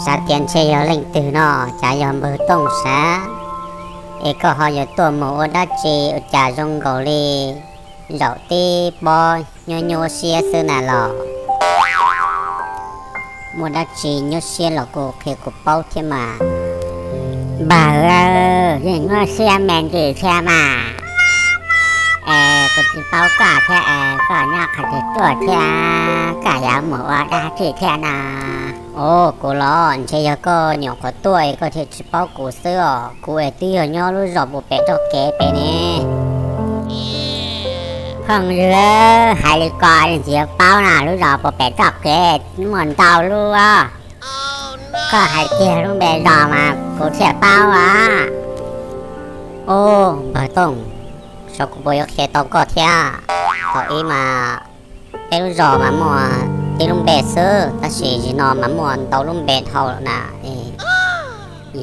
Xav tias ntshe yog leej twg no, cas yog npawg Tooj sav, es koj ho yuav tuaj mus ua dab tsi ua cas zoo nkaus li zaum tib pob nyuaj nyuaj siab xwb na los? Muaj dab tsi nyuaj siab los kuj qhia kuv paub thiab mas. Npawg, yeej nyuaj siab me ntsis thiab mas. Es kuv tsis paub koj thiab es koj nyob qhov twg tuaj thiab, koj yuav mus ua dab tsi thiab na? Os, kuv los ntshe yog koj nyuam qhuav tuaj es koj thiaj tsis paub kuv xwb os. Kuv es twb yog nyob lub zos puag pem toj kev pem ne. Phooj ywg, hais li ko leej twg yuav paub na, lub zos puag pem toj kev muaj ntau lub. Koj hais kiag lub npe zos mas kuv thiaj paub as. Os, npawg Tooj, xyov kuv puas yuav qhia tau koj thiab. Thaum ub mas peb lub zos mas muaj tib lub npe xwb, tab sis zaum no mas muaj ntau lub npe dhau lawm na.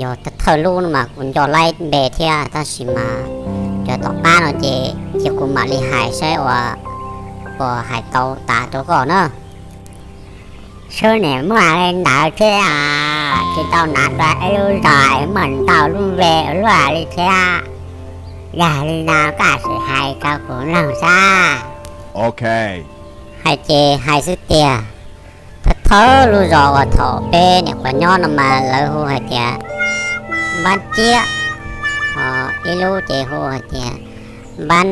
Yog thawj lub no mas kuv nco laib npe thiab, tab sis mas yog tom qab no ces cia kuv mam li hais saib ua puas hais tau tas rau koj na. Sub, nim muaj li ntawd thiab, tsis tau hnav dua ib lub zos es muaj ntau lub npe ua luaj li thiab. Yog li no koj sim hais rau kuv mloog saib. Hais ces hais xwb tiag. Thawj thawj lub zos uas thaum peb nyuam qhuav nyob no mas lawv hu hais tias Npab Ciab, ho ib lub ces hu hais tias Npab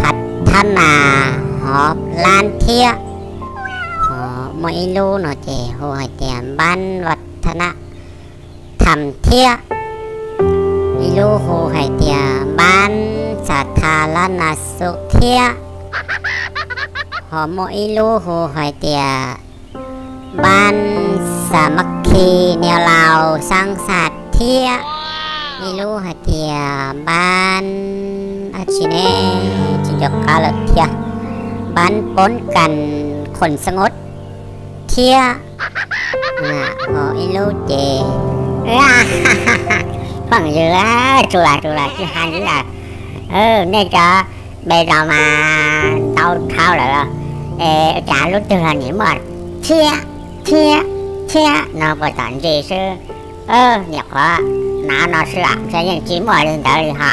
Phav Thab Nas, ho Lab Thiab, ho muaj ib lub no ces hu hais tias Npab Vaj Thab Nas Tham Thiab, ib lub hu hais tias Npab Xa Tha Lab Nas Xu Thiab, ho muaj ib lub hu hais tias Npab Xa Mab Khi Nias Laus Xaab Xa Thiab, ib lub hais tias Npab dab tsi ne, tsis nco qab lawm thiab, Npab Poob Kas Khuam Xab Ngub Thiab, ho ib lub ces, phooj ywg, tsuas tsuas tsis hais ntxiv lawm. Nej cov npe zos mas ntau dhau lawm, es cas lub twg los nim muaj Thiab, Thiab, Thiab no puag tom ntsis xwb. Nyuam qhuav hnav no xwb, ntshe yeej tsis muaj li ntawd li ho.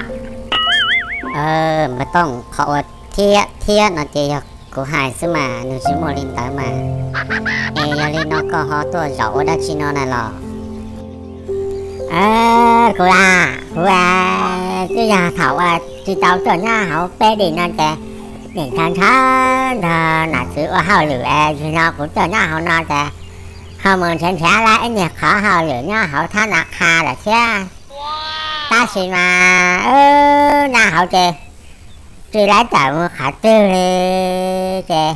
Npawg Tooj, qhov uas Thiab, Thiab no ces yog kuv hais xwb mas, nws tsis muaj li ntawd mas. Es yog li no koj ho tuaj zaum ua dab tsi no na los? Kuv a, kuv twb yog thaum uas tsis tau tuaj nyob hauv peb dim no ces nim ntshaw ntshaw nrog nam txwv ua hauj lwm es zaum no kuv tuaj nyob hauv no ces ho mus nrhiav nrhiav lawm ib nyuag qhov hauj lwm nyob hauv thab na qha lawm thiab. Tab sis mas nyob hauv ces tsis laib tawm mus qhov twg li ces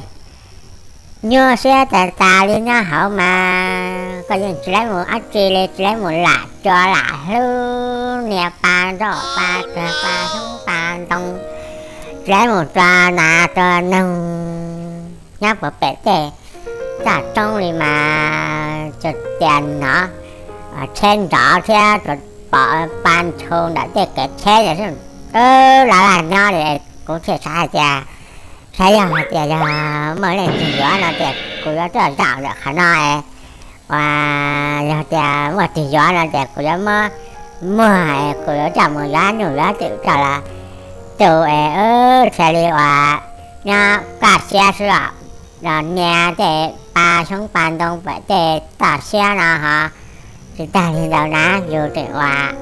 nyuaj siab tas tas li nyob hauv mas koj yeej tsis laib mus dab tsi li, tsis laib mus lam tso lam hlub nias pa nroj pa kawg pa xyoob pa ntoo, tsis laib mus tso nas tso noog nyob puag pem tej toj roob li mas tsuas tias hnov tsheb nrov thiab tsuas pom pa ntshu ntawm tej kev tsheb xwb. Lawv lam nyob li, kuv thiaj xav hais tias saib yog hais tias yog muaj leej twg yuav no tias kuv yuav coj zaum ntawm qhov no es, uas yog tias muaj twg yuav no tias kuv yuav muab muag, kuv yuav coj mus yuav nyuj yuav twm coj los tu es, thiaj li uas nyob kaj siab xwb os. Los nias tej pa xyoob pa ntoo pem tej toj siab no ho tsis tag li ntawd na, yus tseem uas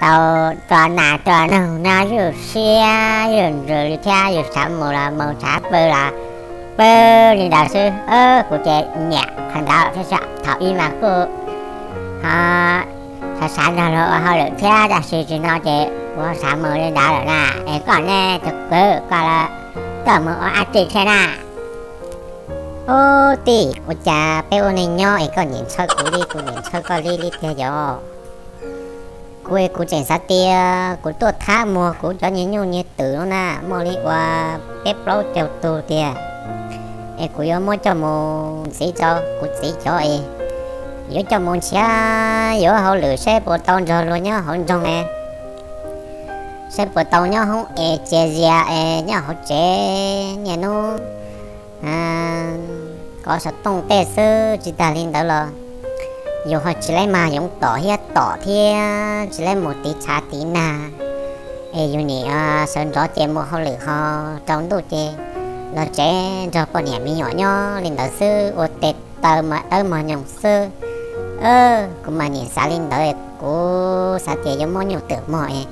tau tso nas tso noog nyob ywj siab ywj ntsws li thiab, yus xav mus los mus, xav pw los pw li ntawd xwb. Kuv ces nyiam qhov ntawd thiab, thaum ub mas kuj ho xav xav nrog luag ua hauj lwm thiab, tab sis tsis no ces kuv ho xav mus li ntawd lawm na. Es koj ne tus kwv, koj tuaj mus ua dab tsi thiab na? Ub tij, ua cas peb ua neeg nyob es koj niaj ntshaw kuv li kuv niaj ntshaw koj li li tiag yom? Kuv es kuv tseem xav tias kuv tuaj thab muag kuv cov niag nyuj niag twm no na, muaj li uas peb plaub caug tug tiag, es kuv yuav muab coj mus ntxiv rau kuv txiv cov es yuav coj mus nrhiav yuav hauj lwm saib puas tau nrog luag nyob hauv nroog es, saib puas tau nyob hoob es txias zias es nyob hauv tsev niaj hnub. qhov xov tooj tej xwb. Tsis tas li ntawd los yus ho tsis laib mag yoov tom thiab tom thiab tsis laib mus tiv tshav tiv nag, es yus nim sawv ntxov ces mus hauj lwm ho rau ntuj ces los tsev nrog poj niam me nyuam nyob li ntawd xwb ua tes taw mas dawb mos nyoos xwb. Kuv mas nim xav li ntawd, kuv xav tias yuav muab nyuj twm mog es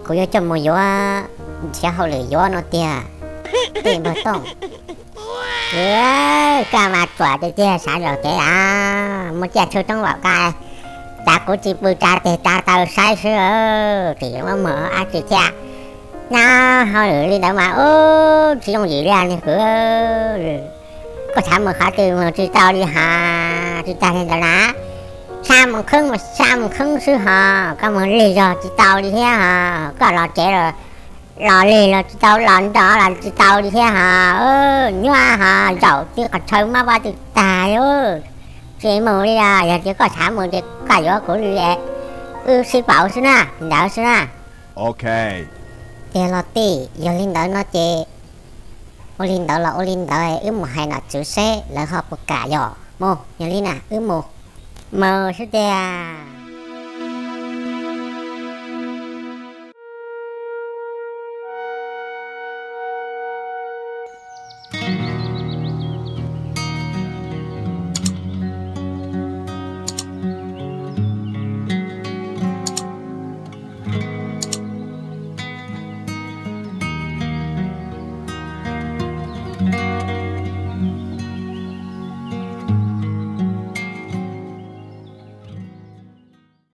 kuv yuav coj mus yuav, nrhiav hauj lwm yuav no tiag. Tej npawg Tooj, koj mas ruam tiag tiag, sawv ntxov ces a, muaj caij tshua roob vaum ka, cas kuv tsis pw tsa tes tsa taw saib xwb, tsis yuav muab mus dab tsi thiab. Nyob hauj lwm li ntawd mas ub tsis yooj yim li niag kwv. Koj xav mus qhov twg mus tsis tau li hos, tsis tas li ntawd na, xa mus khwb mus xa mus khwb xwb hos, koj mus lig zog tsis tau li thiab hos, koj los tsev los lig los tsis tau, los nrog los tsis tau li thiab hos, nyuaj hos, zaum tib qhov tshaw mob pob tw tag li. Tsis mus li os, yog tias koj xav mus ces koj yuav kuv li, wb sib pauv xwb na, ntawd xwb na. Tiag los tij, yog li ntawd no ces ua li ntawd los ua li ntawd, wb mus hais nom tswv seb lawv ho puas kam yom. Mus, yog li na wb mus. Mus xwb tiag.